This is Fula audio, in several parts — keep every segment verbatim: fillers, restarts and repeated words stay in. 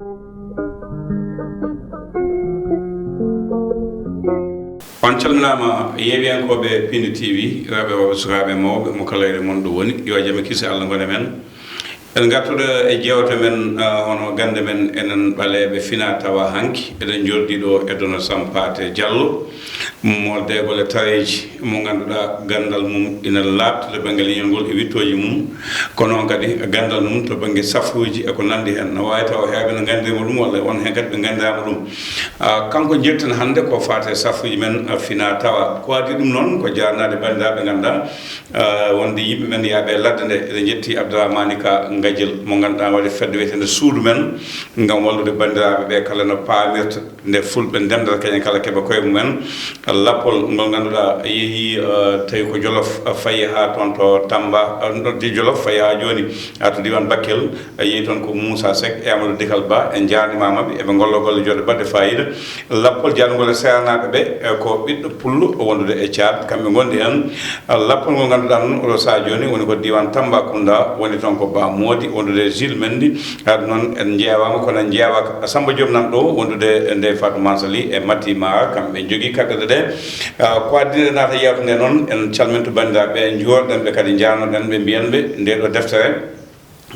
On calminaama, yeewiyankooɓe Pindi T V, rewɓe, worɓe, sukaaɓe, mawɓe, mo kala e mon ɗo woni, yo jam e kise Allah ngone men. En ngartuɗo e jewte men, ah, hono gannde men enen ɓaleeɓe fina tawa hanki. Eɗen njordi ɗo e Dono Sampaate Diallo, mo deegole tareeji, mo ngannduɗaa ganndal mum ina laaɓti to bannge leñol ngol e wittooji mum, ko noon kadi ganndal mum to bannge safuuji e ko nanndi heen. No waawi taw heewɓe no nganndirma ɗum, walla won heen kadi ɓe nganndaama ɗum. Ah, kanko njetten hannde ko faati e safuuji men, ah, fina tawa. Ko adii ɗum noon ko jaarnaade banndiraaɓe ngannduɗaa, ah, wonde yimɓe men yaaɓe ladde nde. Eɗen njetti Abdourahmani Ka Ngajel mo ngannduɗaa waɗi fedde wiyeteende Suudu Men ngam wallude banndiraaɓe ɓe kala no paamirta nde fulɓe ndendata kañum kala keɓa koye mumen. Lappol ngol ngannduɗaa yehi, eh, tawi ko Jolof, eh, fayi haa toon to Tamba, eh, noddi Jolof fayi haa jooni, haa to diiwaan Bakkel, eh, yehi toon ko Moussa Seck e Amadou Dikal Ba, en njaarnimaama ɓe, eɓe ngollo golle joɗɗe baɗɗe faayiida. Lappol jaarngol e seernaaɓe ɓe, eh, ko ɓiɗɗo pullo wondude e Caad, kamɓe ngondi heen. Eh, lappol ngol ngannduɗaa noon oɗo sahaa jooni woni ko diiwaan Tambacounda, woni toon ko Ba Moodi wondude e Jules Mendy. Haa ɗum noon en njeewaama, kono en njeewaaka Samba Diop nan ɗo wondude e Ndeye Fatou Mansa Ly e Mati Mara, kamɓe njogii kaɓɓirɗe ɗe. Ah, ko addi nde naata yeewtere nde noon, en calminto banndiraaɓe ɓe, en njuurɗen ɓe kadi, njaarnoɗen ɓe, mbiyen ɓe nde ɗo deftere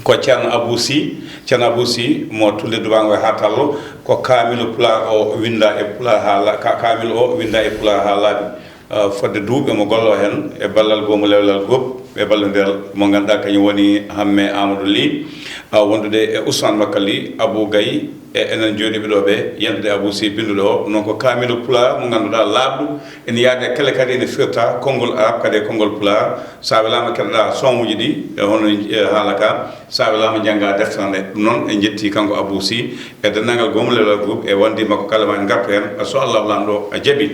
ko Ceerno Abou Sy, Ceerno Abou Sy mo Tulde Dubaango e haa Tallo, ko kaamilu Pulaar o winnda e Pulaar haa la-, ka-, kaamilu o winnda e Pulaar haa laaɓi. Ah, fodde duuɓi omo golloo heen e ballal Goomu Lewlal Goob e ballondiral mo ngannduɗaa kañum woni Hamme Amadou Ly, ah, wondude e Ousmane Makka Ly, Abou Gaye, e enen jooɗiiɓe ɗo ɓe, yaltude Abou Sy binnduɗo o. Ɗum noon ko kaamilu Pulaar mo ngannduɗaa laaɓɗo, ene yaade kala kadi ene firta konngol Arab kadi e konngol Pulaar. So a welaama keɗoɗaa son uji ɗi, e hono, e haala ka, so a welaama njanngaa deftere nde. Ɗum noon en njetti kanko Abou Sy e denndaangal Goomu Lewlal Group e wondiima ko kala ma en ngartu heen, so Allahu Laamɗo a jaɓi.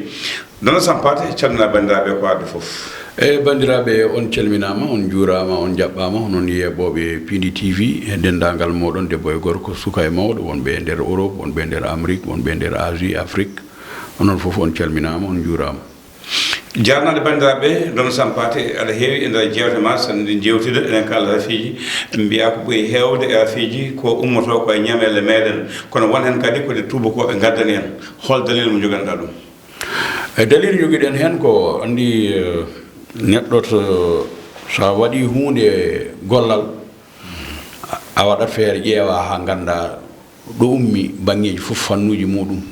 Dono Sampaate, calminaa banndiraaɓe ko adda fof. E banndiraaɓe, on calminaama, on njuuraama, on njaɓɓaama, onon yeeɓooɓe Pindi T V, e denndaangal mooɗon, debbo e gorko, suka e mawɗo, wonɓe e nder Europe, wonɓe e nder Amérique, wonɓe e nder Asie, Afrique, onon fof on calminaama, on njuuraama. Jaarnaade banndiraaɓe, Dono Sampaate, aɗa heewi e nder jeewte ma, so en njeewtida, enen kala rafiiji, mbiyaa ko ɓuri heewde e rafiiji ko ummotoo ko e ñameele meeɗen, kono won heen kadi ko ɗe tuubakooɓe ngaddani en. Hol dalil mo njoganiɗaa ɗum? E dalil jogiɗen heen ko anndi, eh, neɗɗo to, so a waɗii huunde gollal, a waɗat feere ƴeewa haa ngannda ɗo ummi baŋŋeeji fof fannuuji muɗum.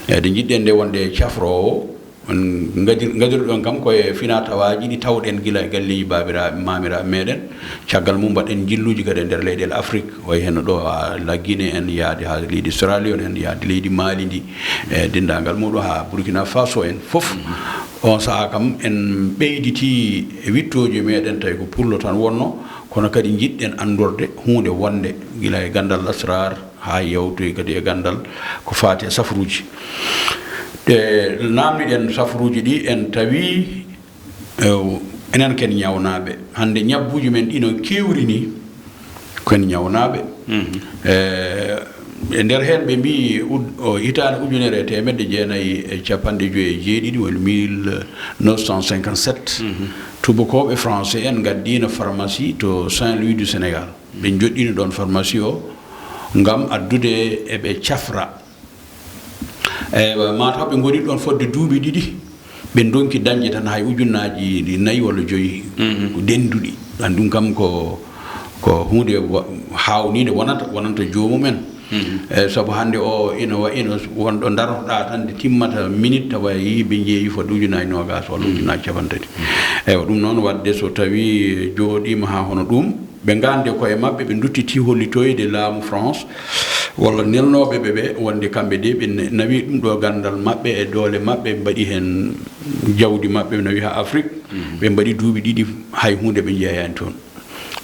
E nde njiɗɗen nde wonde cafroowo, en ngadir-, ngadirɗon kam ko e fina tawaaji ɗi tawɗen gila e galleeji baabiraaɓe, maamiraaɓe meeɗen. Caggal mum mbaɗen njilluuji kadi e nder leyɗeele Afrik, wayi heen ɗo haa la Guinée en, yaade haa leydi Sierra Leone en, yaade leydi Mali ndi, e denndaangal muɗum haa Burkina Faso en fof. On sahaa kam en ɓeyditii e wittooji meeɗen, tawi ko pullo tan wonno, kono kadi njiɗɗen anndorde huunde wonde gila e ganndal lasraar haa yawtoyi kadi e ganndal ko faati e safruuji. Ɗe naamniɗen safruuji ɗi, en tawi, eh, enen ken ñawnaaɓe. Hannde ñabbuuji men ɗi no keewri ni, ken ñawnaaɓe. Mhm. Eh, e nder heen ɓe mbii ud-, o hitaande ujunere e teemedde jeenayi e capanɗe joyi e jeeɗiɗi, woni mille neuf cent cinquante-sept, mhm, tuubakooɓe français en ngaddiino pharmacie to Saint-Louis du Sénégal. Ɓe njoɗɗini ɗoon pharmacie o ngam addude eɓe cafra. Eywa, mataw ɓe ngoni ɗoon fodde duuɓi ɗiɗi, ɓe ndonki dañde tan hay ujunnaaji nayi walla joyi, mhm, ko dennduɗi. An ɗum kam ko, ko huunde wa-, haawniinde wonata, wonanta joomum en. Mhm. Eyyi, sabu hannde o ina wa-, ina wonɗo darotoɗaa tan nde timmata minute tawa yimɓe njeeyi fodde ujunnaaji noogaas walla, mhm, ujunnaaji cappanɗe tati. Eywa, ɗum noon waɗde so tawi jooɗiima haa hono ɗum, ɓe ngande koye maɓɓe, ɓe nduttiti hollitoyde laamu France walla nelnooɓe ɓe ɓe, wonde kamɓe de ɓe ne-, nawi ɗum ɗo ganndal maɓɓe e doole maɓɓe, mbaɗi heen jawdi maɓɓe, nawi haa Afrique. Mhm. Ɓe mbaɗi duuɓi ɗiɗi, hay huunde ɓe njeeyaani toon.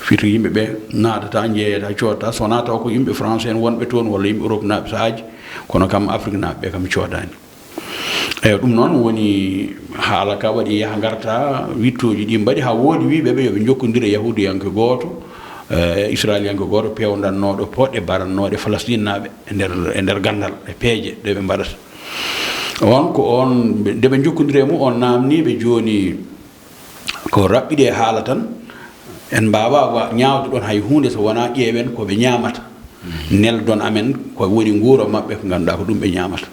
Fito yimɓe ɓe naatata, njeeyata, coodata, so wonaa taw ko yimɓe France en wonɓe toon walla yimɓe Europe naaɓe sahaaji, kono kam Afrique naaɓe ɓe kam coodaani. Eyyo, ɗum noon woni haala ka waɗi yaha ngarta, wittooji ɗi mbaɗi haa woodi wiiɓe ɓe yo ɓe njokkondire e Yahuudiyanke gooto, eh, Israeliyanke gooto peewndannooɗo poɗɗe barannooɗe Falasɗinnaaɓe e nder, e nder ganndal e peeje ɗe ɓe mbaɗata. On ko on, nde ɓe njokkondiri e mum, on naamnii ɓe jooni ko raɓɓiɗi e haala tan, en mbaawaa wa-, ñaawde ɗoon hay huunde so wonaa ƴeewen ko ɓe ñaamata. neldon amen ko woni nguura maɓɓe, ko ngannduɗaa ko ɗum ɓe ñaamata.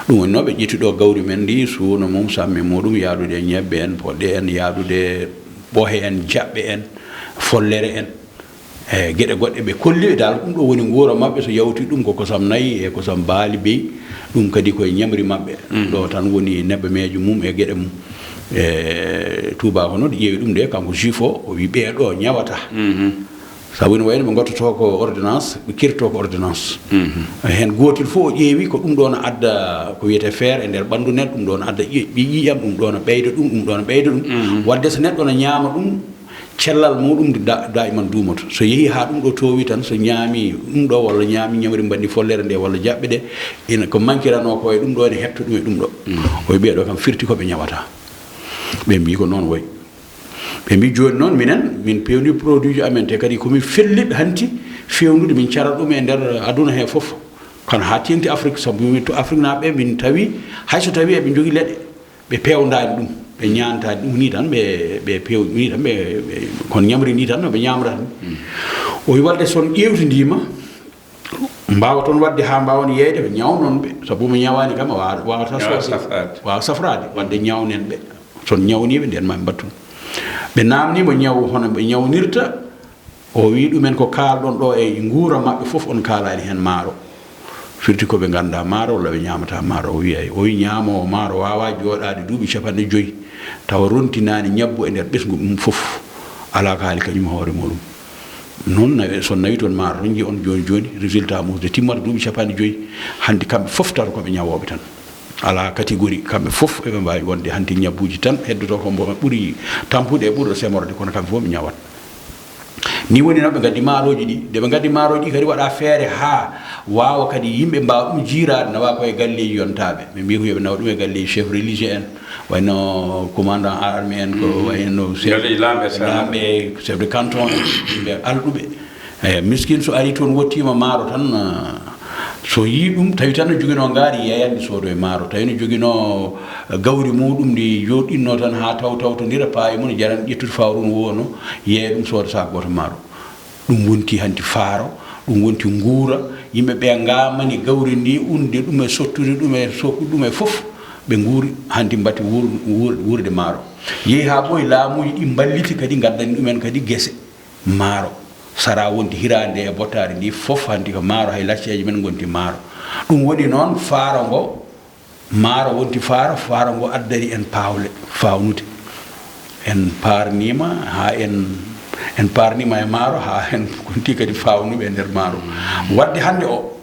Ɗum woni noon ɓe ƴetti ɗo gawri men ndi, suuna mum, samme muɗum, yaadude e ñebbe en, poɗɗe en, yaadude ɓohe en, jaɓɓe en, follere en, e geɗe goɗɗe ɓe kolli ɓe dal, ɗum ɗo woni nguura maɓɓe, so yawti ɗum ko kosam nayi e kosam baali beyi, ɗum kadi koye ñamri maɓɓe. Ɗo tan woni nebbameejo mum e geɗe mum. E Touba ko noon ƴeewi ɗum de, kanko juif o, o wi ɓee ɗo ñawata. Sabu ene wayno ɓe ngottoto ko ordonnance, ɓe kirto ko ordonnance. Heen gootel fof o ƴeewi ko ɗum ɗo no adda ko wiyetee feere e nder ɓanndu neɗɗo, ɗum ɗo no adda ƴi-, ƴi-, ƴiiƴam, ɗum ɗo no ɓeyda ɗum, ɗum ɗo no ɓeyda ɗum. Wadde so neɗɗo no ñaama ɗum, cellal muɗum da-, daiman duumoto. So yehi haa ɗum ɗo toowi tan, so ñaami ɗum ɗo walla ñaami ñamri mbanndi follere nde walla jaɓɓe ɗe, ina ko mankiranoo ko e ɗum ɗo ene heɓta ɗum e ɗum ɗo. O wi ɓee ɗo kam firti ko ɓe ñawata. Ɓe mbii ko noon wayi. Ɓe mbii jooni noon minen, min peewndi produit ji amen, te kadi ko min felliɓe hanti feewnude, min cara ɗum e nder aduna he fof. Kono haa teeŋti Afrik, sabu min to Afriknaaɓe ɓe, min tawi, hay so tawi eɓe njogii leɗɗe, ɓe peewndaani ɗum, ɓe ñaantaani ɗum, nii tan ɓe, ɓe peew-, nii tan ɓe, ɓe, kono ñamri nii tan no ɓe ñaamrata ɗum. O wi wadde so on ƴeewtindiima, mbaawa toon waɗde haa mbaawon yeeyde ko ñawnon ɓe, sabu mo ñawaani kam a wa-, waawata Ñawa soosde, safraade. Waawa safraade, wadde ñawnen ɓe. So on ñawniiɓe, ndeen maa ɓe mbattu. Ɓe naamnii mo ñaw, hono ɓe ñawnirta, o wii ɗumen ko kaalɗon ɗo e nguura maɓɓe fof on kaalaani heen maaro. Firti ko ɓe nganndaa maaro walla ɓe ñaamataa maaro. O wii ay, o wii ñaamoowo maaro waawaa jooɗaade duuɓi capanɗe joyi tawa rontinaani ñabbu e nder ɓesngu mum fof. Alaa ko haali kañum hoore muɗum. Noon nawe-, so nawi toon maaro, toon nji on jooni jooni, résultat mum de timmata duuɓi capanɗe joyi. Hannde kamɓe fof tato ko ɓe ñawooɓe tan. Alaa catégorie, kamɓe fof eɓe mbaawi wonde hannde ñabbuuji tan heddoto ko mbo ɓuri tampude e ɓurɗo semorde, kono kamɓe fof ɓe ñawat. Ni woni noon ɓe ngaddi maarooji ɗi. Nde ɓe ngaddi maarooji ɗi kadi waɗa feere haa waawa kadi yimɓe mbaawa ɗum jiiraade, nawa ko e galleeji yontaaɓe. Ɓe mbii ko yo ɓe nawa ɗum e galleeji chef religieux en, wayno commandant armée en, ko wayno chef Galleeji laamɓe, laamɓe, chef de canton, yimɓe alɗuɓe. Eyi, miskin so ari toon wottiima maaro tan, ah, so yii ɗum, tawi tan no joginoo ngaari yeeyande soodo e maaro, tawi no joginoo gawri muuɗum ndi jooɗɗinnoo tan haa taw tawtondira, paayi mum, jaran ƴettude fawru no woono, yeeya ɗum sooda saak gooto maaro. Ɗum wonti hanti faaro, ɗum wonti nguura, yimɓe ɓe ngaamani gawri ndi, unde ɗum e sottude ɗum e sokkude ɗum e fof, ɓe nguuri hanti mbatti wuur-, wuur-, wuurde maaro. Yehi haa ɓooyi laamuuji ɗi mballiti kadi ngaddani ɗumen kadi gese maaro. Sara wonti hiraande e bottaari ndi fof hanti ko maaro, hay lacceeje men ngonti maaro. Ɗum woni noon faaro ngo, maaro wonti faaro, faaro ngo addani en paawle, faawnude. En paarniima haa en, en paarniima e maaro haa en ngonti kadi faawnuɓe e nder maaro. Wadde hannde o,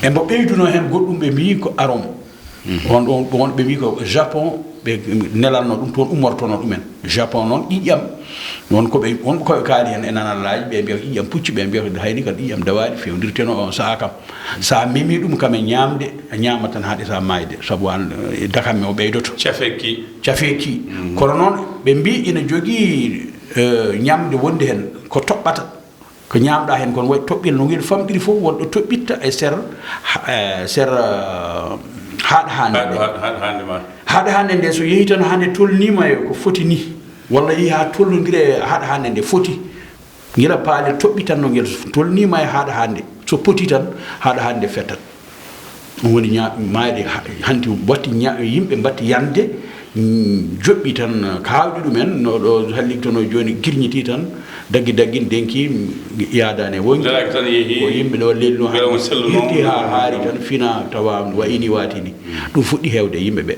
e mbo ɓeydunoo heen goɗɗum ɓe mbii ko arôme. On, on, on ɓe mbii ko Japon ɓe nelanno ɗum, toon ummortono ɗumen. Japon noon ƴiƴƴam, won ko ɓe, won ko ɓe kaali heen e nanallaaji, ɓe mbiya ko ƴiƴƴam pucci, ɓe mbiya ko hayni kadi ƴiƴƴam dawaali fewndirteno on sahaa kam. So a memi ɗum kam e ñaamde, a ñaamat tan haa ɗesaa maayde, sabu an, eh, dakam o ɓeydoto. Cafeeki. Cafeeki. Kono noon ɓe mbii ina jogii, eh, ñamde wonde heen ko toɓɓata. Ko ñaamɗaa heen kon waɗi toɓɓel no ngel famɗiri fof, wonɗo toɓɓitta e ser, ha-, e ser, ah, haaɗ hannde nde. Haaɗ, haaɗ, haaɗ hannde ma. Haaɗ hannde nde so yehi tan hannde tolniima e ko foti ni, walla yehi haa tolnondira e haaɗ hannde nde foti. Ngila paale toɓɓitanno ngel so tolniima e haaɗ hannde. So poti tan, haaɗ hannde fettat. Ɗum woni ña-, maayde ha-, hanti watti ña-, yimɓe mbatti yande, mm, joɓɓi tan, kaawɗi ɗumen, no ɗo halligtono jooni, girñiti tan, daggi daggi, denki, yaadaani e wonki. Daraaki tan yehi. Ko yimɓe ɗo lelno, beele mo selluno, irti haa haari tan, fina tawa wayini waatini. Ɗum fuɗɗi heewde e yimɓe ɓe.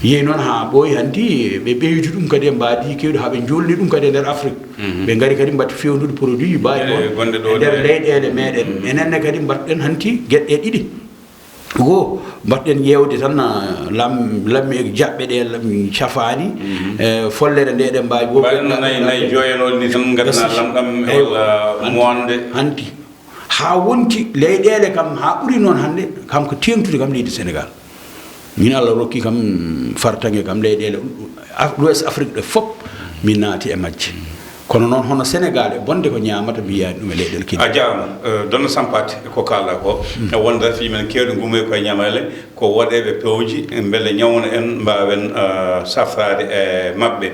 Yehi noon haa ɓooyi hanti, ɓe ɓeydi ɗum kadi e mbaadi keewɗi, haa ɓe njoolni ɗum kadi e nder Afrique. Ɓe ngari kadi mbatti fewndude produit ji mbaaɗi e ɗon gonɗe ɗo e nder ɗe. Leyɗeele meɗen. Enen ne kadi mbaɗɗen hanti geɗe ɗiɗi. Wo, mbaɗɗen ƴeewde tan, ah, lam-, lammi e jaɓɓe ɗe lam-, cafaani, eh, follere nde eɗen mbaawi wo mbaɗen no nayi, nayi jooyanoɗe ni tan, ngadana lamɗam e walla moonde. Hanti. Haa wonti leyɗeele kam, haa ɓuri noon hannde, kam ko teeŋtude kam leydi Sénégal. Min Allah rokki kam fartaŋŋe kam leyɗeele Af-, l'Ouest Afrique ɗe fof, min naati e majje. Kono noon, hono Senegaal e bonde ko ñaamata, mi yiyaani ɗum e leyɗeele keddiiɗe. A jaaraama, eh, Donno Sampaate, ko kaalɗaa ko. Mm. E wonde rafi men keewɗi ngummii koye ñamaale, ko waɗeeɓe pewji, eh, mbele ñawna en, mbaawen, eh, safraade e maɓɓe.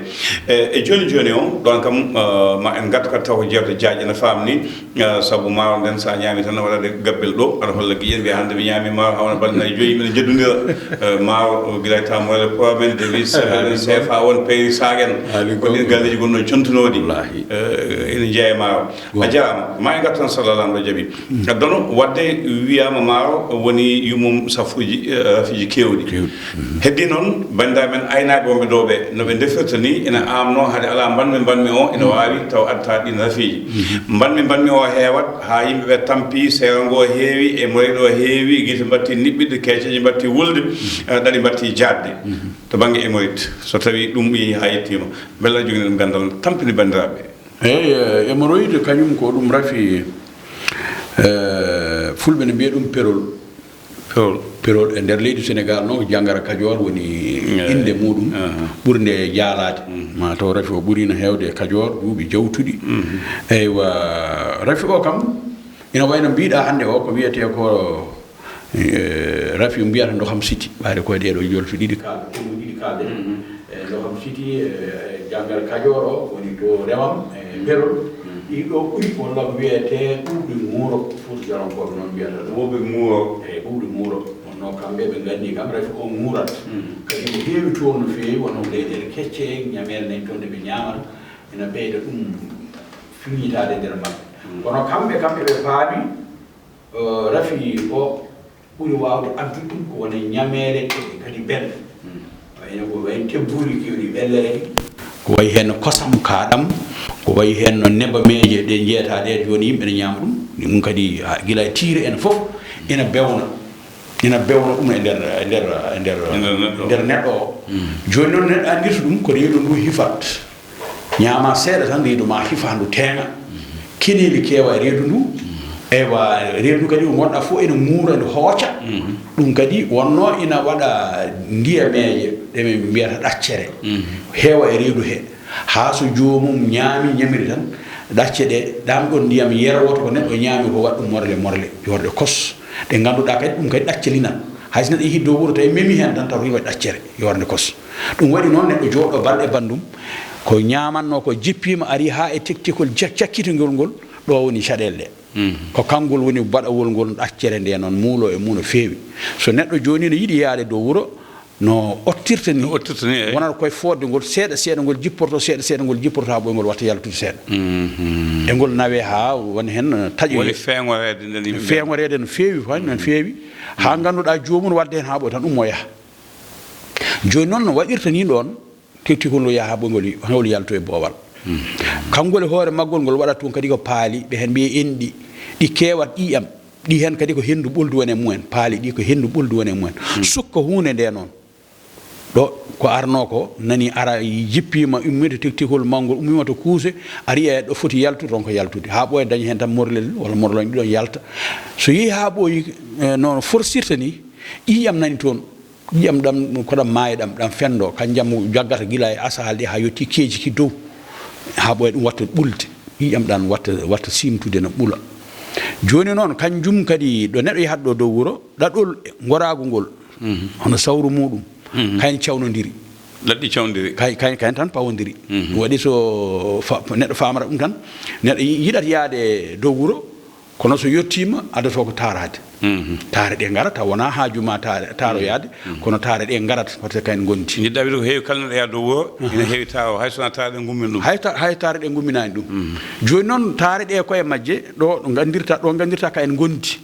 Eh, e jooni jooni o, ɗoon kam, eh, ma en ngartu kadi taw ko jeewte jaajɗe no faamni, eh, sabu maaro nden so a ñaami tan, waɗaade gabbel ɗo, aɗa holla giƴen, mbiya hannde mi ñaami maaro, haawna balɗe nayi joyi, mbiɗa jeddondira, eh, maaro, o gila e tamoole, poids men, devise, eh, C F A on, payri saag en. Haali ko ɗin goonga. Galleeji gonno contunooɗi. Wallaahi. Eh, ene jeeya e maaro. Goonga. A jaaraama. Ma en ngartu tan, so Alla Laamɗo jaɓi. Mm. Dono, waɗde wiyaama maaro woni yummum safuuji, eh, rafiiji keewɗi. Keewɗi. Mm. Heddii noon, banndiraaɓe men aynaaɓe wonɓe ɗo ɓe, no ɓe ndefirta ni, ina aamnoo hade alaa mbanmi mbanmi o, ina waawi taw addataa ɗiin rafiiji. Mm. Mbanmi mbanmi o heewat, haa yimɓe ɓe tampi, seera ngoo heewi, hémorroïde o heewi, gite mbattii niɓɓiɗde, keeceeje mbattii wulde, eh, ɗaɗi mbattii jaatde. Mm. To bannge hémorroïde, so tawii ɗum yehii haa yettiima, mbela aɗa jogii ɗum ganndal, tampini banndiraaɓe. Eey, eh, hémorroïde kañum ko ɗum rafi, eh, Fulɓe ne mbiya ɗum perol. Perol. Perol e nder leydi Senegaal noon, ko Jangara Kajoor woni, eh, innde muuɗum, aha, ɓurnde jaalaade. Mhm. Ma taw rafi o ɓuriino heewde e Kajoor, duuɓi jawtuɗi. Mhm. Eywa, rafi o kam, ina wayno mbiɗa hannde o, ko wiyetee ko, eh, rafi mbiyata Ndoham Siti, ɓayde koye ɗee ɗoo jolfe ɗiɗi kaal-, ɗiɗi kaalɗen. Mhm. E Ndoham Siti, e, e Janngal Kajoor o woni to rewam, e, mm, Perol. Mm. Ɗii ɗoo ɓuri, walla ko wiyetee ɓuuɓri Ŋuuro, Fuuta Jalonkooɓe noon mbiyata ɗum. Ɓuuɓri Ŋuuro. E, ɓuuɓri Ŋuuro. Wonno kamɓe ɓe nganndi kam, rafi o ŋuurat. Mm. Kadi ko heewi toon no feewi, wonno ko leyɗeele kecce, ñameele nani toon ɗe ɓe ñaamata, ina ɓeyda ɗum filñitaade e nder maɓɓe. Mm. Kono kamɓe, kamɓe ɓe paami, o, rafi o ɓuri waawde addude ɗum ko woni ñameele ɗe kadi belɗe. Mm. Wayno ko wayi tebbuuli keewɗi ɓellere ɗi. Ko wayi heen kosam kaaɗam, ko wayi heen no nebameeje ɗe njeetaa ɗe jooni yimɓe ne ñaama ɗum. Ɗum kadi, ha, gila e tiire en fof ina bewna. Ina bewna ɗum e nder, e nder, e nder, e nder neɗɗo. Nder neɗɗo o. Mm. Jooni noon neɗɗo anndirta ɗum ko reedu ndu hifat. Ñaama seeɗa tan, reedu ma hifa ndu teeŋa. Keneeli keewa e reedu ndu. Eywa, reedu ndu kadi ko ngonɗa fof ene ŋuura, ene hooca. Mhm. Ɗum kadi wonno ina waɗa ndiyameeje ɗe min mbiyata ɗaccere. Mhm. Heewa e reedu he. Haa so joomum ñaami ñamiri tan, ɗacce ɗe, ɗam ɗon ndiyam yerwoto ko neɗɗo ñaami ko waɗa ɗum morle morle, yoorde kos. Ɗe ngannduɗaa kadi ɗum kadi ɗaccelinat. Hay so neɗɗo yehii dow wuro tawi memi heen tan, taw ko ɗaccere, yoorde kos. Ɗum waɗi noon neɗɗo jooɗo balɗe banndum, ko ñaamannoo ko jippiima, ari haa e tektikol cak-, cakkitungol ngol, ɗo woni caɗeele ɗe. Mhm. Ko kanngol woni baɗawol ngol ɗaccere nde noon, muulo e mum no feewi. So neɗɗo jooni no yiɗi yaade dow wuro, no ottirta ni, no ottirta ni, eey, wonata koye fooɗde ngol, seeɗa seeɗa ngol jipporto, seeɗa seeɗa ngol jipporto haa ɓooyngol watta yaltude seeɗa. Mhm. E ngol nawee haa woni heen taƴoyee. Woni feeŋoreede nden yimɓe. Feeŋoreede no feewi, fay no feewi. Haa ngannduɗaa joomum waɗde heen haa ɓooya tan ummo yaha. Jooni noon no waɗirta ni ɗoon, Tefti ko ngol yaha ɓoyngol, ngol yalto e boowal. Mm. Kanngol e hoore maggol, ngol waɗa toon kadi ko paali, ɓe heen mbiye enɗi, ɗi keewat ƴiiƴam, ɗi heen kadi ko henndu ɓoldu woni e mumen, paali ɗi ko henndu ɓoldu woni e mumen. Mm. Sukka huunde nde noon, ɗo ko arnoo ko, nani ara jippiima, ummiima to tektikol maggol, ummiima to kuuse, ari e ɗo foti yaltude, ronka yaltude. Haa ɓooya daña heen tan morlel walla morlooñ ɗiɗon yalta. So yehi haa ɓooyi, eh, no forsirta ni, ƴiiƴam nani toon. Ƴiiƴam ɗam, ko ɗam maayi ɗam, ɗam fenndo, kanjam jaggata gila e asaali ɗi haa yotti keeji ki dow, haa ɓooya ɗum watta ɓulde. Ƴiiƴam ɗam watta, watta siimtude no ɓula. Jooni noon, kanjum kadi ɗo neɗɗo yahata ɗo dow wuro, ɗaɗol ngoraagu ngol, mhm, hono sawru muuɗum, mhm, kayen cawnondiri. Ɗaɗi cawndiri. Kay, kay, kayen tan pawondiri. Mhm. Ɗum waɗi so fa-, neɗɗo faamata ɗum tan, neɗɗo yi-, yiɗat yahde dow wuro, kono so yettiima, adotoo ko taaraade. Mhm. Taare ɗe ngarata, wonaa haaju ma taare, taaroyaade, mhm, kono taare ɗe ngarata, parce que kayen ngondi. Njiɗɗaa wiide ko heewi kala neɗɗo yaha dow wuro, aha, ina heewi taaro, hay so wonaa taare ɗe ngummin ɗum. Hay ta-, hay taare ɗe ngumminaani ɗum. Mhm. Jooni noon, taare ɗe koye majje, ɗo, ɗo nganndirta, ɗo nganndirta kayen ngondi.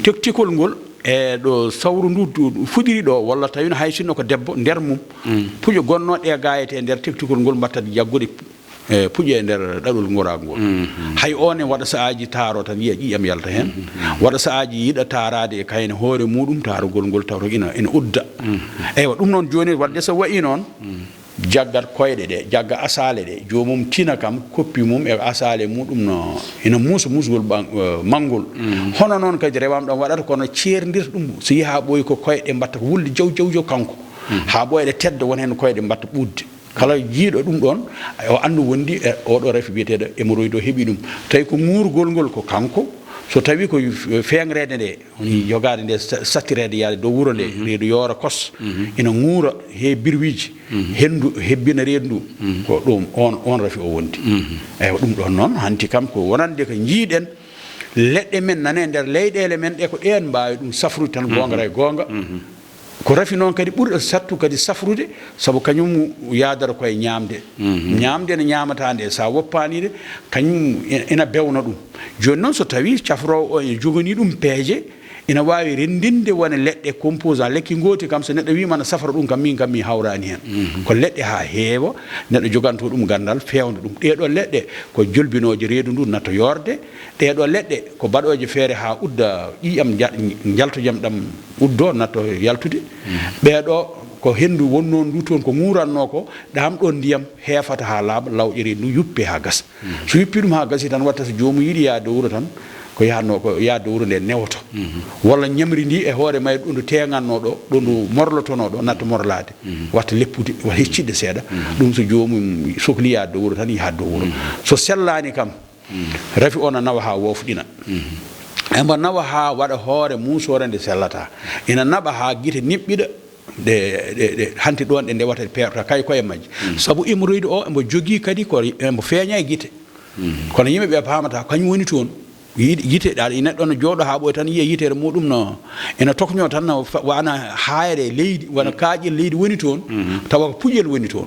Tektikol ngol, e ɗo sawru ndu, ndu, ndu fuɗiri ɗo, walla tawi no hay sinno ko debbo, nder mum, mm, puƴe gonnoo ɗe gaayete e nder tektikol ngol, mbatta jaggude e puƴe e nder ɗaɗol ngoraagu ngol. Mhm. Hay oon ne waɗa sahaaji taaro tan yiya ƴiiƴam yalta heen. Mhm. Waɗa sahaaji yiɗa taaraade e kayne hoore muuɗum, taarugol ngol tawto ina, ina udda. Mhm. Eywa, ɗum noon jooni waɗde so wayi noon, mhm, jaggat koyɗe ɗe, jagga asaale ɗe, joomum tina kam, koppi mum e asaale muuɗum no ina muusa muusgol ɓan-, eh, manngol. Mhm. Hono noon kadi rewam ɗam waɗata, kono ceerndirta ɗum, so yehi haa ɓooyi ko koyɗe mbatta ko wulde jaw, jaw, jaw kanko. Mhm. Haa ɓooya ɗe tedda, won heen koyɗe mbatta ɓuutde. Kala jiiɗo ɗum ɗoon, o anndu wondi e oɗo rafi biyeteeɗo hémorroïde o heɓi ɗum. Tawi ko ŋuurgol ngol ko kanko, so tawi ko feeŋreede nde, woni jogaade nde sa-, sattireede yaade dow wuro nde, reedu yoora kos, ina ŋuura he birwiiji, henndu hebbina reedu ndu, ko ɗum oon, oon rafi o wondi. Eywa, ɗum ɗoon noon, hanti kam ko wonande ko njiiɗen, leɗɗe men nana e nder leyɗeele men ɗe, ko ɗeen mbaawi ɗum safrude tan, goonga ray goonga. Ko rafi noon kadi ɓurɗo sattu kadi safrude, sabu kañum yaadata ko e ñaamde. Ñaamde nde ñaamataa nde, so a woppaani nde, kañum ina, ina bewna ɗum. Jooni noon, so tawii cafroowo o ina joganii ɗum peeje, ina waawi renndinde wone leɗɗe composant, lekki ngooti kam, so neɗɗo wiima na safra ɗum kam, miin kam mi hawraani heen. Ko leɗɗe haa heewa, neɗɗo jogantoo ɗum ganndal, feewna ɗum. Ɗee ɗoo leɗɗe ko jolbinooje reedu ndu, natta yoorde. Ɗee ɗoo leɗɗe ko baɗooje feere haa udda ƴiiƴam nja-, njaltojam ɗam uddoo, natto yaltude. Ɓee ɗoo ko henndu wonnoo ndu toon ko ŋuurannoo ko, ɗaam ɗoon ndiyam heefata haa laaɓa, lawƴere ndu yuppee haa gasa. So yuppii ɗum haa gasii tan, watta so joomum yiɗi yahde wuro tan, ko yahatnoo ko yahde wuro nde newoto. Walla ñamri ndi e hoore mayre ɗo ndu teeŋannoo ɗo, ɗo ndu morlotonoo ɗo, natta morlaade. Watta leppude, watta hecciɗde seeɗa. Ɗum so joomum soklii yahde wuro tan, yahat dow wuro. So sellaani kam, rafi o na nawa haa woofɗina. Embo nawa haa waɗa hoore muusoore nde sellataa. Ina naɓa haa gite niɓɓiɗa, ɗe, ɗe, ɗe hanti ɗoon ɗe ndewata, ɗe peerta kay koye majje. Sabu hémorroïde o embo jogii kadi ko embo feeña e gite. Kono yimɓe ɓe paamata kañum woni toon. Yiɗ-, gite ɗa, neɗɗo no jooɗo haa ɓooya tan yiya yitere muɗum no, ina tokñoo tan no fa-, wana haayre leydi, wona kaaƴel leydi woni toon, tawa ko puƴel woni toon.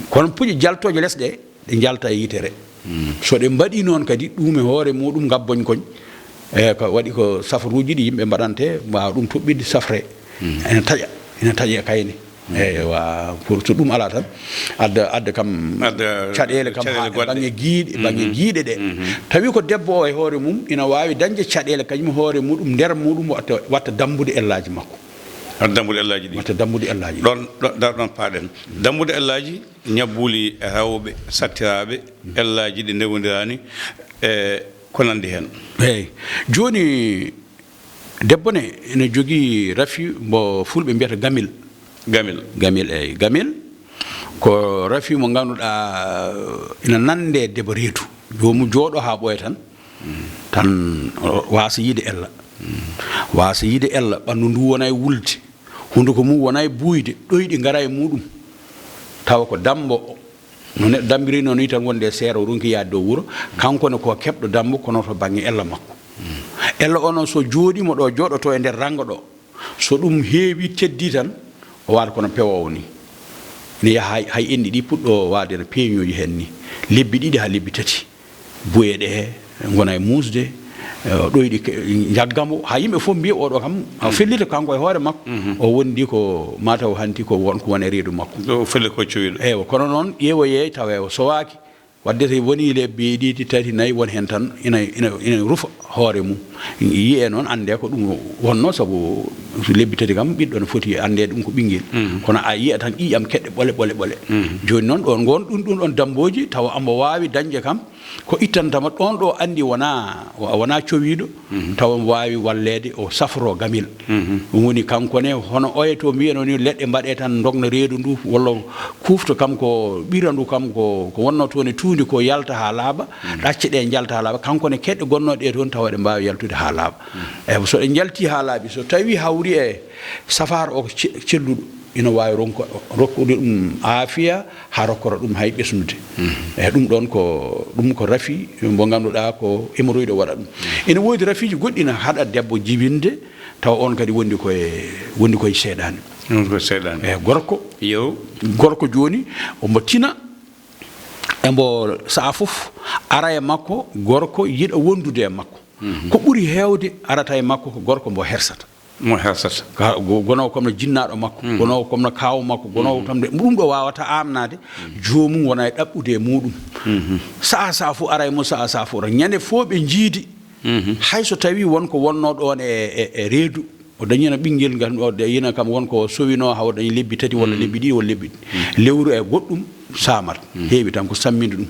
Kono puƴe jaltooje les ɗe, ɗe njalta e yitere. So ɗe mbaɗii noon kadi, ɗum e hoore muɗum ngabboñ koñ, e ko waɗi ko safruuji ɗi yimɓe mbaɗante, mbaawa ɗum toɓɓitde safre. Ene taƴa, ene taƴa e kayne. Eywa, pour so ɗum alaa tan, adda, adda kam Adda caɗeele kam caɗeele haa e goɗɗe. Baŋnge giiɗe, baŋnge giiɗe ɗe. Tawi ko debbo o e hoore mum ina waawi dañde caɗeele kañum hoore muɗum, nder muɗum watta, watta dambude ellaaji makko. Watta dambude ellaaji ɗi. Watta dambude ellaaji ɗi. Ɗoon, ɗo-, dar ɗoon paaɗen. Dambude ellaaji, ñabbuuli rewɓe, sattiraaɓe, ellaaji ɗi ndewondiraani, e ko nanndi heen. Eey. Jooni, debbo ne ene jogii rafi mbo fulɓe mbiyata gamel. Gamel. Gamel, eey. Gamel ko rafi mo ngannduɗaa ina nande debbo reedu. Joomum jooɗo haa ɓooya tan, tan o waasa yiide ella. Waasa yiide ella, ɓanndu ndu wona e wulde. Hunnduko mum wona e buuyde, ɗoyɗi ngara e muɗum. Tawa ko dammbo, no neɗɗo dammbirino ni tan wonde e seera, o ronki yaade dow wuro. Kanko ne ko keɓɗo dammbo, kono to baŋnge ella makko. Ella o noon so jooɗiima ɗo, jooɗoto e nder rannga ɗo. So ɗum heewi, teddii tan, o waɗa kono pewoowo ni. Ina yaha hay, hay enɗi ɗi puɗɗo waɗde no peeñooji heen ni. Lebbi ɗiɗi haa lebbi tati. Buye ɗe ngona e muusde, eh, ɗoyɗi ke-, njagga mo. Haa yimɓe fof mbiya, "Oɗo kam, a felliti kanko e hoore makko." O wondi ko mataw hanti ko won, ko won e reedu makko. O felli ko cuwiiɗo. Eywa, kono noon ƴeewoyee tawa o sowaaki. Wadde so woni lebbi ɗiɗi, tati, nayi, won heen tan ina, ina, ina rufa hoore mum. Yiyee noon, anndee ko ɗum wonnoo, sabu so lebbi tati kam, ɓiɗɗo no foti anndee ɗum ko ɓinngel. Kono a yiya tan ƴiiƴam keɗɗe ɓole, ɓole, ɓole. Jooni noon, ɗoon ngoon, ɗum, ɗum ɗoon dammbooji, tawa ambo waawi dañde kam, ko ittantama ɗoon ɗo anndi wonaa, wonaa cowiiɗo, tawa omo waawi walleede o safroo gamel. Ɗum woni kanko ne, hono oya to mbiyanoo ni, leɗɗe mbaɗee tan ndogna reedu ndu, walla kufto kam ko ɓira ndu kam ko, ko wonnoo toon e tuundi ko yalta haa laaɓa, ɗacce ɗe njalta haa laaɓa, kanko ne keɗɗe gonnooɗe ɗe toon tawa ɗe mbaawi yaltude haa laaɓa. Eywa, so ɗe njaltii haa laaɓi, so tawii hawri e safaara o ko ce-, celluɗo, ina waawi ronko-, rokkude ɗum aafiya, haa rokkora ɗum hay ɓesnude. Eywa, ɗum ɗoon ko, ɗum ko rafi mo ngannduɗaa ko hémorroïde waɗa ɗum. Ina woodi rafiiji goɗɗi ina haɗa debbo jibinde, tawa oon kadi wondi ko e, wondi ko e seyɗaane. Wondi ko e seyɗaane. Eywa, gorko. Yo. Gorko jooni, omo tina, embo sahaa fof ara e makko, gorko yiɗa wondude e makko. Ko ɓuri heewde arata e makko ko gorko mbo hersata. Mo hersata. Ka, go-, gonoowo kam no jinnaaɗo makko, gonoowo kam no kaaw makko, gonoowo kam de, ɗum ɗo waawata aamnaade, joomum wona e ɗaɓɓude e muɗum. Sahaa sahaa fof ara e mum, sahaa sahaa fof ara. Ñande fof ɓe njiidi, hay so tawii won ko wonnoo ɗoon e, e, e reedu, o dañiino ɓinngel ngal, o dañiino kam won ko sowinoo, haa o dañi lebbi tati walla lebbi ɗiɗi walla lebbi ɗiɗi. Lewru e goɗɗum saamat, heewi tan ko samminde ɗum.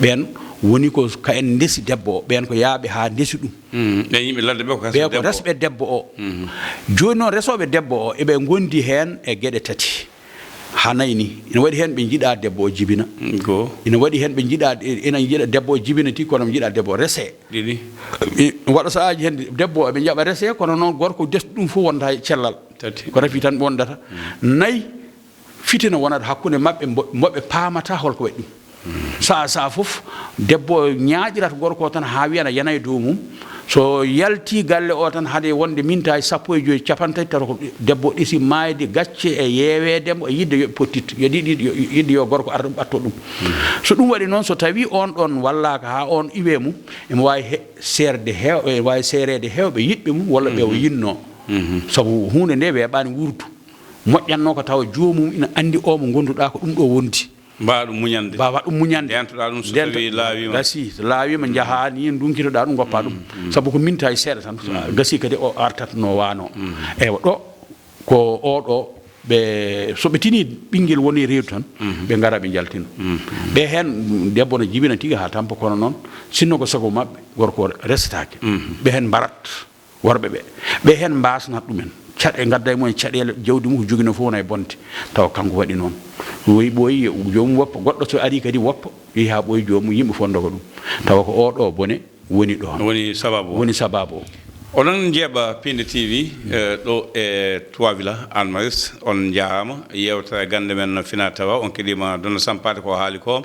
Ɓeen woni ko ka en ndesi debbo o, ɓeen ko yaaɓe haa ndesi ɗum. Ɓeen yimɓe ladde ɓe ko resɓe debbo o. Ɓee ko resɓe debbo o. Jooni noon, resooɓe debbo o, eɓe ngondi heen e geɗe tati. haa nayi ni. Ina waɗi heen ɓe njiɗaa debbo o jibina. Go. Ina waɗi heen ɓe njiɗaa, ina njiɗa debbo o jibina tigi, kono ɓe njiɗaa debbo o resee. Ɗiɗi. I-, waɗa sahaaji heen debbo o ɓe njaɓa resee, kono noon gorko des ɗum fof wonta e cellal. Tati. Ko rafi tan ɓe wondata. Nayi, fitina wonata hakkunde maɓɓe, mbo-, mo ɓe paamata holko waɗi ɗum. Saha saha fof, debbo o ñaaƴirat gorko o tan haa wiyana yana e dow mum. So yalti galle o tan, hade wonde mintaji sappo e joyi, capantati, tato ko debbo o ɗisi maayde, gacce e yeeweede mo, e yiɗde yo ɓe pottit, yo ɗiɗi, yo, yidde yo gorko ar ɗum ɓatto ɗum. So ɗum waɗi noon, so tawi on ɗon wallaaka haa on iwe mum, emo waawi he-, seerde heew-, ene waawi seereede heewɓe yiɗɓe mum walla ɓe o yinnoo. Sabu huunde nde weeɓaani wuurdu. Moƴƴatnoo ko tawa joomum ina anndi o mo ngonduɗaa ko ɗum ɗo wondi. Mbaawa ɗum muñande. Mbaawa ɗum muñande. Ndeentoɗaa ɗum so Ndeentoɗaa tawii laawiima. Gasi, so laawiima, njahaa ni, ndunkitoɗaa ɗum, ngoppaa ɗum. Sabu ko mintaji seeɗa tan. Gasi kadi o artat no waano. Eywa, ɗo ko o ɗo, ɓe, so ɓe tini ɓinngel woni e reedu tan, ɓe ngara ɓe njaltina. Ɓe heen, debbo no jibina tigi haa tampa, kono noon, sinno ko sago maɓɓe, gorko o resetaake. Ɓe heen mbarat. Worɓe ɓe, ɓe heen mbaasnat ɗumen. Caɗe, ngadda e mumen caɗeele, jawdi mum ko joginoo fof wona e bonde. Tawa kanko waɗi noon. Woyi ɓooyi, joomum woppa, goɗɗo so arii kadi woppa, yehi haa ɓooyi joomum, yimɓe fof ndoga ɗum. Tawa ko o ɗo bone woni ɗoon. Woni sababu o. Woni sababu o. Oɗon njeeɓa Piinde T V, eh, ɗo e Trois Villa, Hann Maristes. On njaaraama. Yeewtere gannde men no fina tawa, on keɗiima Donno Sampaate ko haali ko.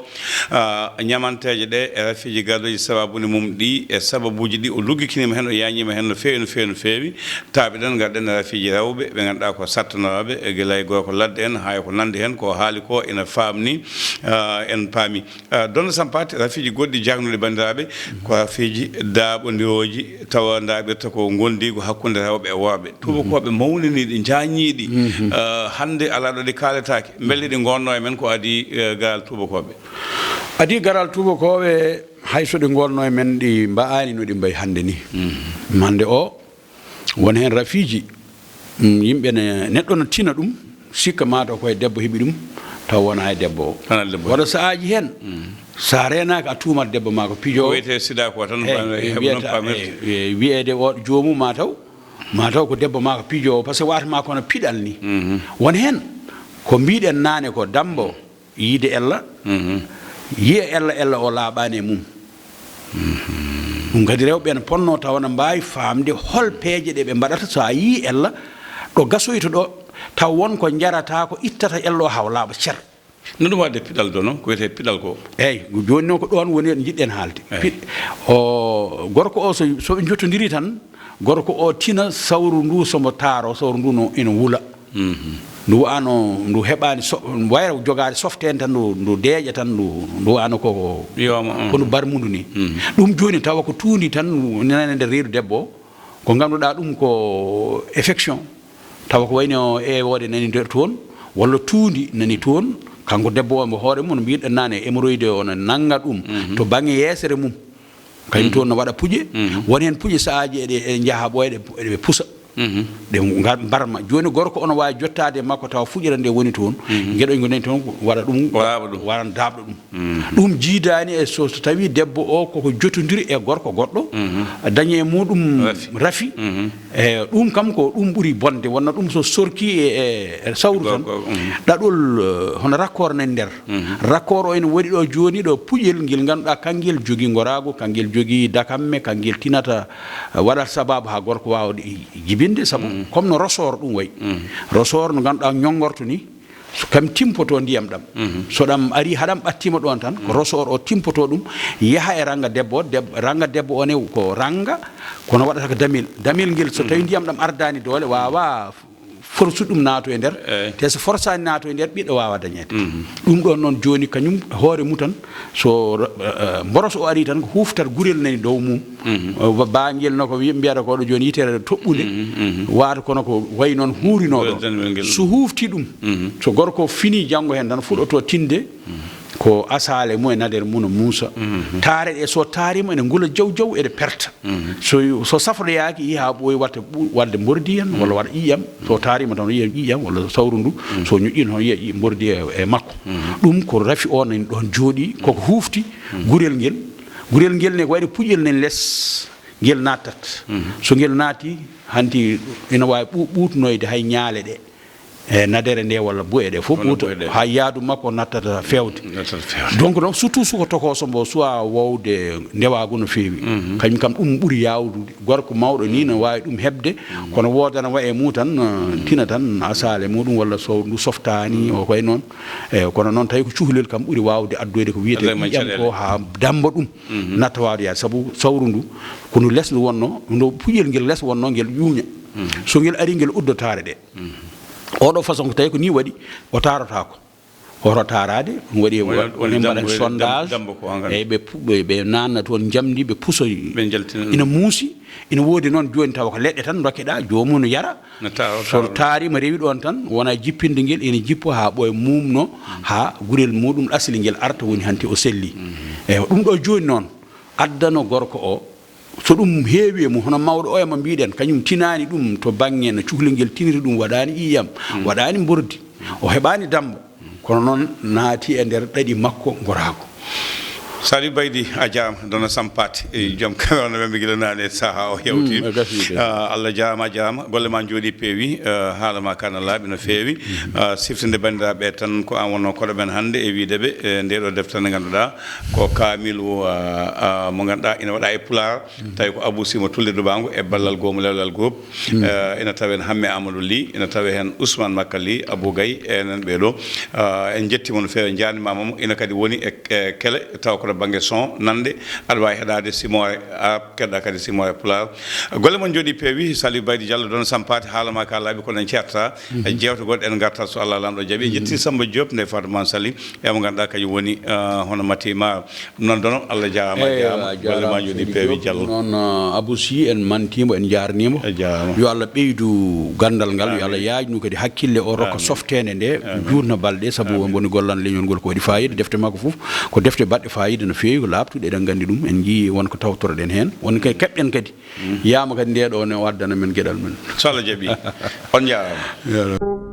Ah, ñamanteeje ɗe e rafiiji garɗooji sababuuji mum ɗi e sababuuji ɗi o luggikiniima heen, o yaañiima heen no feewi, no feewi, no feewi. Taaɓiɗen, ngarɗen e rafiiji rewɓe ɓe ngannduɗaa ko sattanooɓe, e gila e gorko ladde en, haa e ko nanndi heen, ko haali ko ina faamni, ah, en paami. Ah, Donno Sampaate, rafiiji goɗɗi jagnuɗi banndiraaɓe, ko rafiiji daaɓondirooji, tawa ndaaɓirta ko ngondiigu hakkunde rewɓe e worɓe. Tuubakooɓe mawniniiɗi, njaañiiɗi, ah, hannde alaa ɗo ɗi kaaletaake. Mbele ɗi ngonno e men ko adii, eh, garal tuubakooɓe? Adii garal tuubakooɓe, hay so ɗi ngonno e men, ɗi mba'aani no ɗi mbayi hannde ni. Hannde o, won heen rafiiji, mm, yimɓe ne, neɗɗo no tina ɗum, sikka maa taw ko e debbo heɓi ɗum, taw wonaa e debbo o. Wonaa debbo. Wata sahaaji heen, so a reenaaka, a tuumat debbo maa ko pijoowo. Ko wiyetee sida ko tan, eey, bano e heɓ wiyata, noon paamirta. Eey, eey, wiyeede o joomum maa taw, maa taw ko debbo maa ko pijoowo, par ce que wata maa kono piɗal ni. Won heen ko mbiɗen naane ko dambo yiide ella, yiya ella, ella o laaɓaani e mum. Ɗum kadi rewɓe ene ponnoo tawa na mbaawi faamde hol peeje ɗe ɓe mbaɗata so a yii ella ɗo gasoyta ɗo, taw won ko njarata ko ittata ella o haa o laaɓa cer. No ɗum waɗde piɗal, Donno, ko wiyetee piɗal ko? Eey, jooni noon ko ɗoon woni njiɗɗen haalde. Eey. Piɗ-, o, gorko o so, so ɓe njottondiri tan, gorko o tina sawru ndu so mbo taaro, sawru ndu no ina wula. Ndu wano, ndu heɓaani so-, wayra jogaade softeende tan, ndu, ndu deeƴa tan, ndu, ndu wano ko, ko, ko ndu barmundu ni. Ɗum jooni tawa ko tuundi tan, nana e nder reedu debbo o. Ko ngannduɗaa ɗum ko affection, tawa ko wayno ewoode nani nder toon, walla tuundi nani toon, kanko debbo o mo hoore mum, no mbiɗen naane, hémorroïde o no nannga ɗum, to baŋnge yeesere mum. Kañum toon no waɗa puƴe, won heen puƴe sahaaji eɗe, eɗe njaha ɓooyɗe, eɗe pusa. Ɗe ngar-, mbarma. Jooni gorko o no waawi jottaade e makko tawa fuƴere nde woni toon, geɗoñ ngo nani toon, waɗa ɗum, waran daaɓɗo ɗum. Ɗum jiidaani e so, so tawi debbo o koko jotondiri e gorko goɗɗo, dañi e muɗum rafi. E ɗum kam ko ɗum ɓuri bonde, wonna ɗum so sorki e, e, e sawru tan, ɗaɗol, eh, hono raccord nani nder. Raccord o ene waɗi ɗo jooni ɗo puƴel ngel ngannduɗaa kangel jogii ngoraagu, kangel jogii dakamme, kangel tinata, eh, waɗata sababu haa gorko waawa ɗi jibinde, sabu comme no ressort ɗum wayi. Ressort no ngannduɗaa ñonngorto ni, so kam timpoto ndiyam ɗam. So ɗam ari haɗam ɓattima ɗon tan, ko ressort o timpoto ɗum, yaha e ranga debbo, deb-, ranga debbo o ne ko ranga, kono waɗata ko damel. Damel ngel so tawi ndiyam ɗam ardani doole, wawa force ɗum naato e nder, te so forcani naato e nder, ɓiɗɗo wawa dañede. Ɗum ɗon noon joni kañum hoore mum tan, so, eh, eh, mboros o ari tan, ko huftat gurel nani dow mum. Mhm. O ba-, baangel no ko wi-, mbiyata ko ɗo jooni yitere toɓɓunde, mhm, mhm, waata kono ko wayi noon huurino ɗo. Weltanɓe ngel. So huufti ɗum, mhm, so gorko fini janngo heen tan fuɗoto tinde, mhm, ko asaale mum e nadeere mum no muusa. Mhm. Taare ɗe so taarima ene ngula jaw jaw, eɗe perta. Mhm. So, so safroyaaki, yaha ɓooyi watta ɓu-, waɗde mbordi en, mhm, walla waɗa ƴiiƴam. So taarima tan yiya ƴiiƴam walla sawru ndu. Mhm. So ñoƴƴiino tan yiya ƴi-, mbordi e, e makko. Mhm. Ɗum ko rafi o nani ɗoon jooɗi, koko, mhm, huufti, mhm, gurel ngel. Gurel ngel ne ko wayno puƴel nen les, ngel nattat. Mhm. So ngel naati, hanti ina waawi ɓu-, ɓuutunoyde hay ñaale ɗe. e nadere nde walla bu'e ɗe fof, ɓuuta haa yaadu makko nattata feewde. Donc, donc, surtout suko tokooso mbo suwa wowde ndewaagu no feewi. Kañum kam, ɗum ɓuri yaawdude. Gorko mawɗo ni no waawi ɗum heɓde, kono woodana wa e mum tan, eh, tina tan, asaale muɗum walla so ndu softaani, o koye noon. E kono noon, tawi ko cukalel kam ɓuri waawde addoyde ko wiyetee ƴiiƴam ko, haa dammba ɗum, natta waawde yaade. Sabu sawru ndu, ko ndu les ndu wonnoo, ndu puƴel ngel les wonnoo, ngel ƴuuña. So ngel ari, ngel uddotaare ɗe. Oɗo façon ko tawi ko ni waɗi, o taarotaako. Hoto taaraade, ɗum waɗi woni, woni mbaɗa sondage, eyi, ɓe pu-, ɓe, ɓe naanna toon njamndi, ɓe puso, ina muusi, ina woodi noon jooni tawa ko leɗɗe tan ndokkeɗaa, joomum no yara. So taariima, rewi ɗoon tan, wona jippinde ngel, ina jippo haa ɓooya muumno, haa gurel muɗum asli ngel arta, woni hanti o selli. Eyi, ɗum ɗo jooni noon, addano gorko o, so ɗum heewi e mum, hono mawɗo o e mo mbiɗen, kañum tinaani ɗum to bannge no cukalel ngel tiniri ɗum, waɗaani ƴiiƴam, waɗaani mbordi, o heɓaani dammba, kono noon naati e nder ɗaɗi makko goraago. Saliou Baydy, a jaama, Dona Sampaate, e joom kamera no wembe gila naane e saha o yewti. Mm, a gasi kay. Ah, Allah jaama, a jaama, golle ma njooɗi peewi, ah, haala ma kana laaɓi no feewi. Ah, siftinde banndiraaɓe tan ko an wonno koɗo men hannde e wiide ɓe, e nde ɗo deftere nde ngannduɗaa ko kaamilu, ah, ah, mo ngannduɗaa ina waɗa e pulaar, tawi ko Abou Sy mo Tulle Dubango e ballal Goomu Lewlal Group. Eh, ina tawe heen Hamme Amadou Ly, ina tawe heen Ousmane Makka Ly, Abou Gaye, enen ɓee ɗo. Ah, en njettiima no feewi, en njaarniima mo. Ina kadi woni e, e kele, tawa ko to bannge son, nande, aɗa waawi heɗaade simoore arab, keɗɗa kadi simoore pulaar. Golle mon njooɗi peewi, Saliou Baydy Diallo, Dona Sampaate, haala ma ka laaɓi, kono en ceerta e jeewte goɗɗe, en ngartat so Allah Laamɗo jaɓi. En njetti Samba Diop, nde Fatou Man Sali, e mo ngannduɗaa kañum woni, ah, hono Mati Maar. Ɗum noon, Dono, Allah jaaraama, a jaaraama. Golle ma njooɗi peewi, Diallo. Noon, ah, Abou Sy, en mantiimo, en njaarniimo. A jaaraama. Yo Allah ɓeydu ganndal ngal, yo Allah yaajnu kadi hakkille o, rokka softeende nde, juutna balɗe, sabu won woni gollande leñol ngol ko waɗi faayiida. Defte makko fof ko defte baɗɗe faayiida no feewi, ko laaɓtuɗe, eɗen nganndi ɗum. En njii won ko tawtoroɗen heen, won ko keɓɗen kadi. Yaama kadi nde ɗo ne o addana men geɗal men. So Allah jaɓi. On njaaraama.